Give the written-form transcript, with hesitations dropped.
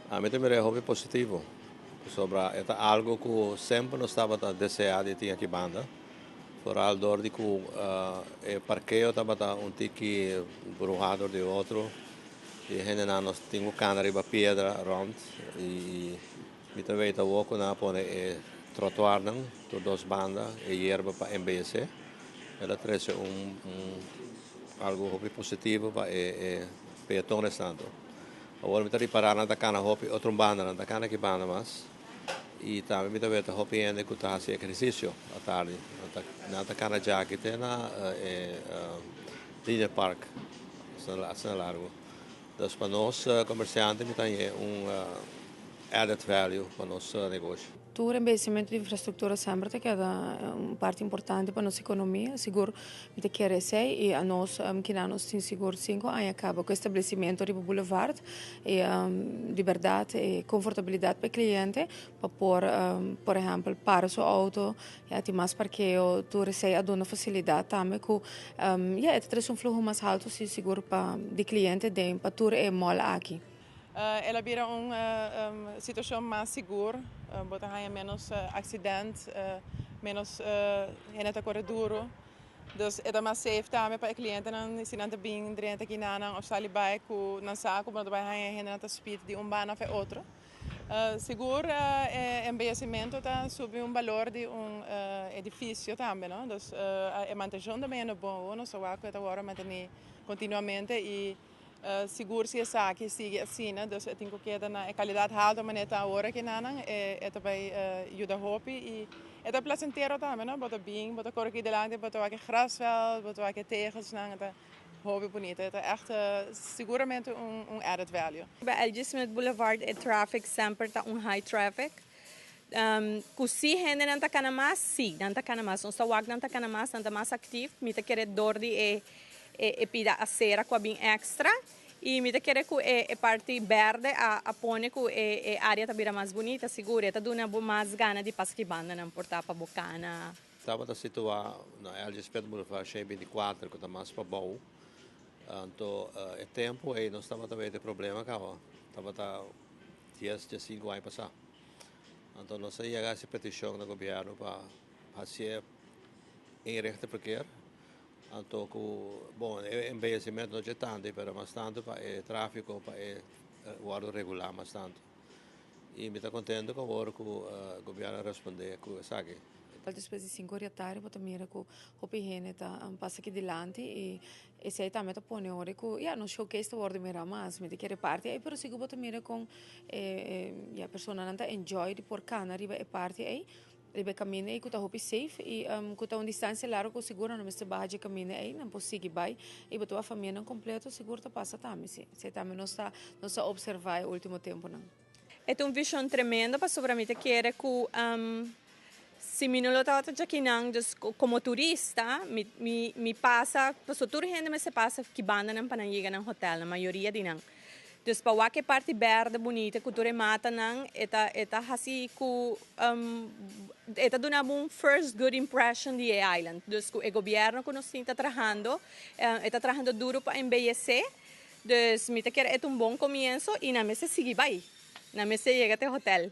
Ami ta mira hopi positivo. Sobra e ta algo ku semper nos tabata deseá di tin aki banda. Vooral door di ku e parkeo tabata un tiki bruhá door di otro. I hendenan nos tin ku kana riba piedra rònt i mi ta weta awor ku nan a pone e trotoarnan tur dos banda, e yerba pa embeyesé. El a trese un algo hopi positivo pa e peatones tanto. Awor mi ta ripará nan ta kana hopi otro banda, nan ta kana aki banda mas. I tambe mi ta weta hopi hende ku ta hasi ehersisio atardi. Nan ta kana djaki te na e Linear Park, asina largu. Dus pa nos komersiante mi ta haña un added value pa nos negoshi. Tur embeyecimento di infrastructura semper ta keda un parti importante pa nos economia, sigur mi ta kere esey y anos kina nos tin sigur 5 aña caba cu establecimento riba boulevard y di berdad e confortabilidad pa e cliente pa por ehempel, para su auto, ya tin mas parkeo. Tur esey a duna facilidad tambe cu, ya, e ta trece un fluho mas halto si sigur pa di cliente den pa tur e mall aki. El a bira un situacion mas sigur, bo ta haya menos accident, menos hende ta core duro. Dus e ta mas safe tambe pa e clientenan si nan ta bin drenta akinan of sali bai cu nan sa cu bo no ta bai haya hendenan ta speed di un banda of e otro. Sigur e embeyecimento ta subi un balor di un edificio tambe, no? Dus e mantencion ta bayendo bon, nos ta wak cu e ta wordo manteni continuamente y sigur si esaki sigui asina, dus e tin cu keda na e calidad halto manera ta awor akinan, e ta bay yuda hopi y e ta placentero tambe, no? Bo ta bin, bo ta core aki dilanti, bo ta wak e grasveld, bo ta wak e tegelsnan, e ta hopi bunita, e ta echt seguramente un added value. Bij L.G. Smith Boulevard e traffic semper ta un high traffic. Ku si hendenan ta kana mas, si, nan ta kana mas. Nos ta wak nan ta kana mas, nan ta mas actief. Mi ta kere door di e pida acera ku a bin extra. I mi ta kere ku e parti berde a pone ku e area ta bira mas bunita, sigur. E ta duna bo mas gana di pasa ki bandanan por ta pa bo kana. Tabata situá na L.G. Smith Boulevard 124, ku ta mas pabou. Anto, e tempu ei nos tabata wete problema kaba. Tabata 10, 15 aña pasá. Anto nos a yega hasi petishon na gobièrnu pa hasi eenrichtingverkeer. Anto ku, bon, e embeyecimento no dje tantu, pero mas tantu pa e tráfiko pa e wòrdu regulá mas tantu. I mi ta kontentu ku awor ku gobièrnu a respondé ku esaki. Despues di 5 or di atardi bo ta mira ku hopi hende ta pasa aki dilanti i esei tambe ta pone ora ku, ya, nos showcase ta wòrdu mirá mas. Mi ta kere parti ei, pero sigur bo ta mira kon e, ya, personanan ta enjoy di por kana riba e parti ei, riba e kaminda ei ku ta hopi safe i ku ta un distansia largu ku sigur nan no mester baha dje kaminda ei, nan por sigui bai i bo ta wak famianan kompleto sigur ta pasa tambe si. Esei tambe nos ta observá e último tempunan. E ta un vision tremendo pasobra mi ta kere ku si mi no lo tabata djakinan, dus como turista mi pasa pasobra tur hende mester pasa ki bandanan pa nan yega nan hotel, na mayoria di nan. Dus pa wak e parti berde bunita ku tur e matanan, e ta hasi ku e ta duna bo un first good impression di e island. Dus ku e gobièrnu ku nos tin ta trahando, e ta trahando duro pa embeyesé. Dus mi ta kere e ta un bon comienso i nan mester sigui bai. Nan mester yega te hotel.